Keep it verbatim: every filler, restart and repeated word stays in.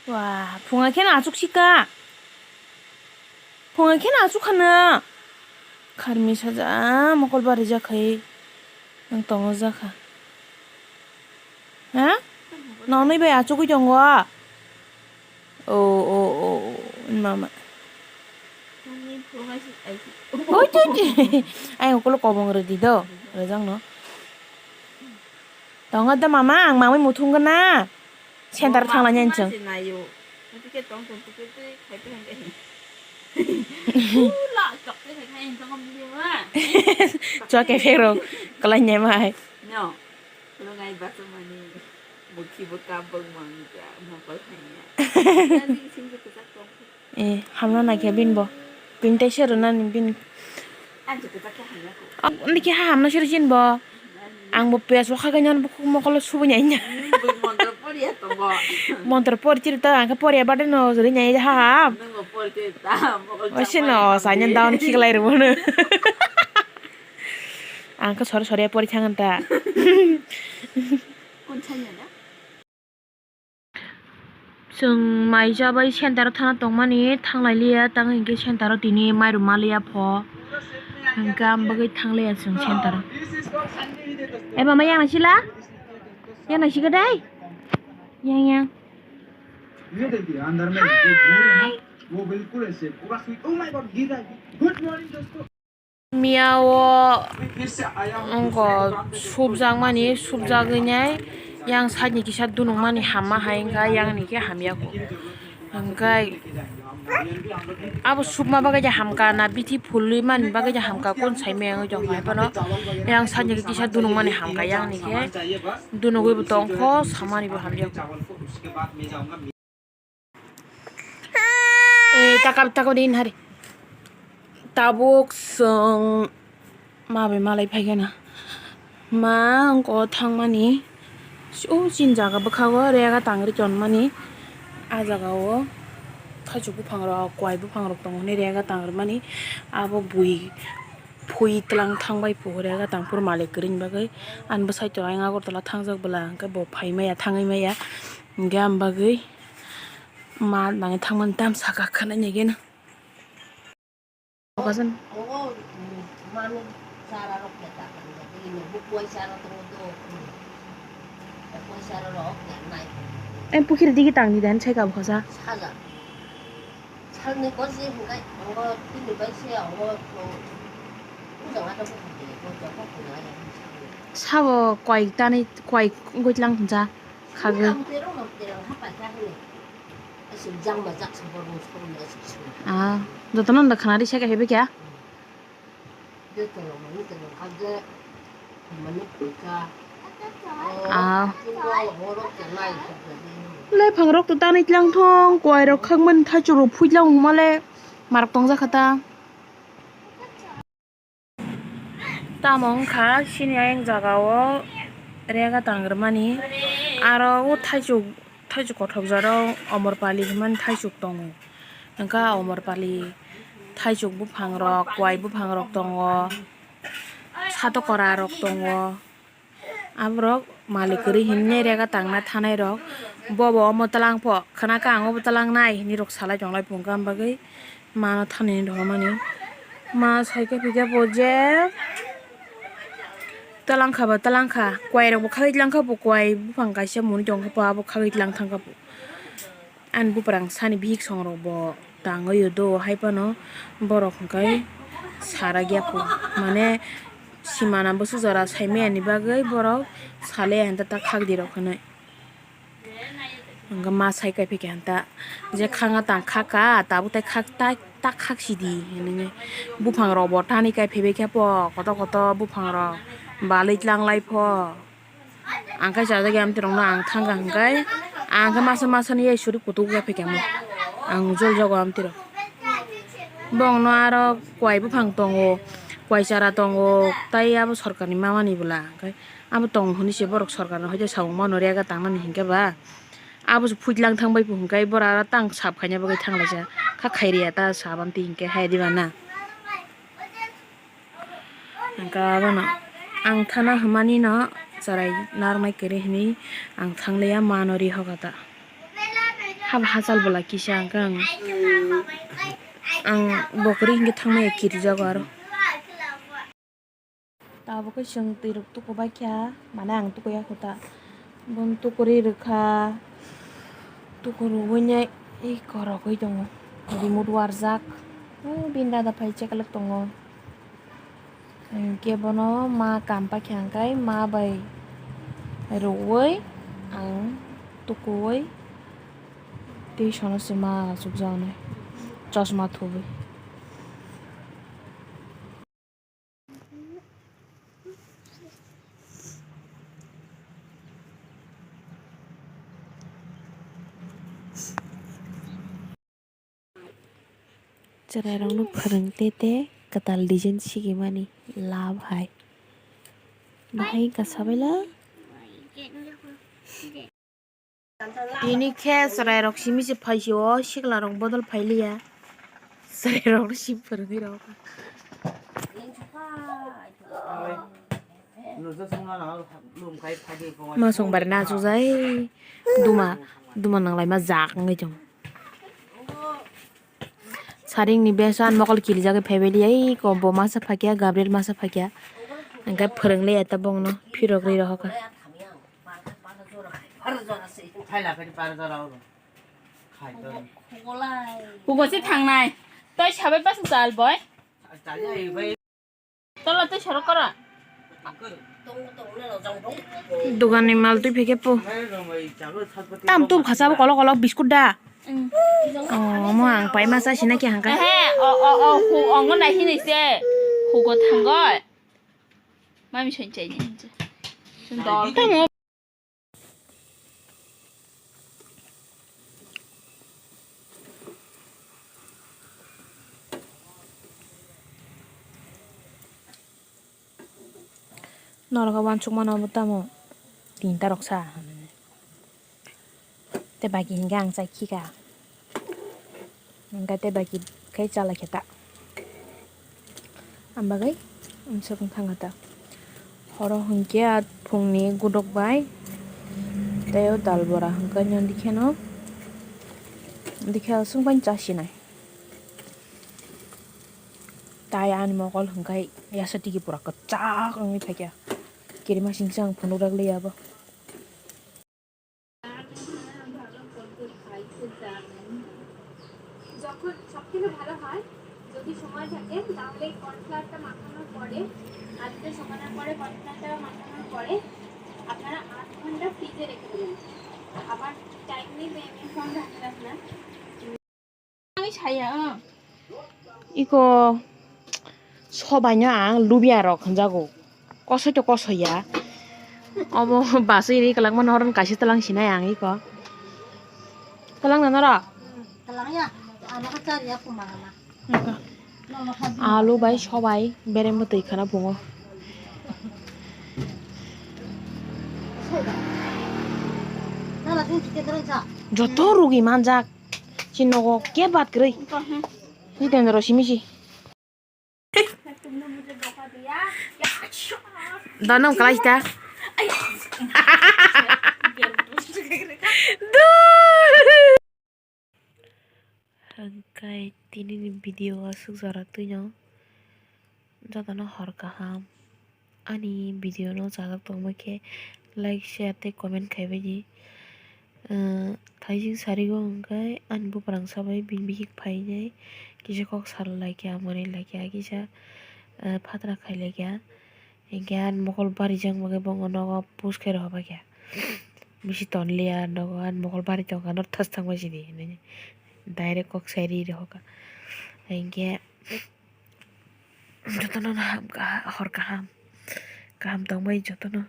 Wah, phunga kheno achuk sika. Phunga kheno achuk khana. Kharmi saja mokol bari jakha. Ang tongo jakha. Ha? Nonwi bai achugwi tongo. O, o, o, o, mama. Oi, tui, tui. Ai, ukulo kobong rwdi do. Rwjakno. Tongo da mama, ang mamwi muthung gana. Center thangla nyan chwng. Chwla khe phero, kalai nyai mai. No. Lungai basa mani. Bukhi bo kabang mangja, mokol hanya. Nani sing ke kesak tong. Eh, hamna naikhe bini bo. Bini tei se rwnani bini. Ang se kesak khe hamya ko. Ang ni khe ha hamna se rwsini bo. Ang bo pes bo khagai nyan bo mokolo subui nai nya. Hmm, bo montro poriya tongo. Montro pori chiri ta ang khe poriya bade no jori nai ha ham. Nungo pori chiri ta mokol. Oise chakmani no hamdi. Sanya daun khiklai rwbo no. Ang khe sori sori pori thang ta. Kun sanya da? Chwng mai chabai center o thana tongmani thanglai liya, tamo hinkhe center o tini mairum ma liya pho, hinkhe ang bagwi thangliya chwng center o. Eba ma yang sila? Yang sika dai? Yang, yang. Hi. Miya o wngkha subjakmani, subjagwi nai yang side ni kisa dunukmani hamma hai wngkha, yang ni khe hamya kho. Hwnkhe abo subma bagwi de hamkha na, bithi phulwi mani bagwi de hamkha, kun sai maya wngwi tongkha, hai phano yang side ni kisa dunukmani hamkha, yang ni khe dunugwi bo tongkho, samani bo hamya kho. Eh, taka, taka din hari. Tabuk chwng ma bai malai phaikha na. Ma wngkha o thangmani. O chini jaga bwkhago rega tangri tonmani. A jaga o thaichuk buphang rok, kwai buphang rok tongo hinwi rega tangri mani. Abo bui phui tlang thangbai phu rega tangphuru malik kwrwini bagwi. Ani bwsai to ayang Agartala thangjak bwla hwnkhe bo phai maya thangwi maya. Hwnkhe ang bagwi ma nangwi thangmani tam saka khwnai nai geno. Ai pukhiri digi tangni den sai ka bwkha sa. Salni kose hwnkhe tongo, tini bai se tongo, bujang ada ko hwnkhe, ko joko hwnkhe aya hwnkhe. Sabo kwai tani, kwai wngwi tlang hwnsa khagwi. Ang terong no terong ha paikha hwnwi. Aswk jangma jak sabo rung sabo aswk sung. Ah, jotono da khana ri saka hebe kya? Ah. Lephang rok to tanwi tlang thong, kwai rok khakmani thaichuk rok phui tlang hwnma le marok tong jakha ta. Tamo wngkha chini ayang jaga o rega tangrwmani, aro o thaichuk. Thaichuk kothok jora Omorpali hwnmani thaichuk tongo. Hwnkhe Omorpali thaichuk buphang rok, kwai buphang rok tongo, satokora rok tongo. Aborok malik kwrwi hinwi rega tangna thanai rok. Bobo omo twlang pho khwnakhe ang obo twlang nai hinwi rok salai tonglai phunukha, am bagwi. Mano thani hinwi rohormani. Ma saikhe phikhe bo je twlangkha ba twlangkha, kwai rokbo khagwi twlangkha bo, kwai buphang kaisa muni tongkha bo, abo khagwi twlang thangkha bo. Ani buprang sani bihik song rokbo tangwi o do, hai phano borok hwnkhe sara gya kho, mane simana bwswk jora saimaya ni bagwi borok salai ya hwn ta khakdi rok hinwi. Hwnkhe ma sai kaiphai khe hwn ta, je khanga tang khaka, tabuk tai khak, ta, ta khak sidi hinwi. Buphang rokbo tani kaiphai bai khe po, koto koto buphang rok balwi tlanglai pho. Ang khe chajak ya amtwi rokno ang thangkha hwnkhe, ang khe masa masa ni yai suri kutuk ya phaikha mo. Ang jol jago amtwi rok. Bongno aro kwai buphang tongo, kwai chara tongo, tai abo sorkarni mamani bwla hwnkhe. Abo tong hwnwi se borok sorkarno hai khe samung mano rega tangnani hinkhe ba. Abo se phuitlang thang bai phu hinkhe borok aro tang sap khaina bagwi thang laijak. Kha khairiya ta sap amtwi hinkhe hai diba na. Hinkhe abono ang thana hwnmani no chwrai narwknai kwrwi hwnwi ang thang liya mano ri hoka ta. Habo hachal bwla kisa hwnkhe ang, ang bokri hinkhe thangmaya kirijago aro. Tabukhe chwng twi rok tuku bai kha, mane ang tuku ya kho ta. Bun tukuri rwkha, tuku rwui nai korogwi tongo, remote warjak. O bini dada phai cheklwk tongo. Hinkhe bono ma kam paikha hwnkhe ma bai rwui ang tukuui tei sono se ma achukjaknai chosma thubui. Chwrairokno phwrwngtwi tei kwtal design sigimani love hai. Bahai wngkha sabaila. Tini khe chwrairok simi se phaisio, siklarok bodol phailiya. Chwrairokno sim phwrwngwi rw kha. Masong bar na achukjai duma, duma nanglaima jak wngwi tongo. Saringni besa ani mokol kirijagwi phaibaili, ei ko bo masa phakya, Gabriel masa phakya. Hwnkhe phwrwngli eta bongno phirogri rohokha. Hugo se thangnai. Toi sabai basa chal boy. Tola tei sorok kora. Doganni mal twi phikhe po. Tam tum khasa bo kolok kolok biskut da. Mm. Oh, mo ang pai ma chasi na khe hangka. Ehe, o, o, o, hu, ongo nai hinwi se. Hugo thango. Mami soin chai ni. Dol. Tamo. Norok o uansukmano obo tamo tinta rok sa. Tei baki hinkhe ang chai khika. Hinkhe tei baki khe chalai khe ta. Ang bagwi uansuk wngkha ta. Horo hinkhe a phungni gudok bai tei o dal bora hinkhe nw dikheno, dikhe aswk bai chasinai. Tai ani mokol hinkhe yasa tigi pura kwchak wngwi phaikha. Kirima singsa ang phunuk rak liya abo. যখন সব থেকে ভালো হয়, যদি সময় থাকে, তাহলে এই কর্নফ্লাওয়ারটা মাখানোর পরে, আলুটা সমানোর পরে, কর্নফ্লাওয়ারটা মাখানোর পরে আপনারা আধ ঘন্টা ফ্রিজে রেখে দেবেন। আবার টাইম নেই, মেয়ে ফোন রাখতে রাখতে না। Iko sobaino ang lubia rok hwnjago, kosoi to kosoi ya. Omo basui ri kwlangma noron kaisa twlang sinai ang iko. Twlang na norok? Alu bai sobai bereng bwtwi khana pungo. Joto rugi manjak. Chini nogo kebak kwrwi. Ni tendero simi si. Dono kalai ta. Hwnkhe tinini video o aswk jora twino jotono hor kaham. Ani video no chajak tongma khe like, share tei comment khaibai di. Thaising sarigo hwnkhe ani buprang sabai bini bihik phainai kisa kok sal laikha, mwnwi laikha, kisa phatra khai laikha. Hinkhe ani mokol barijak bagwi bono nogo push khe rohorbaikha. Bisi tonliya nogo ani mokol bari tongkha, northas thangbai sidi hinwi direct kok sai ri rohorkha. Hinkhe jotono no ham kaha-, hor kaham, kaham tongbai jotono.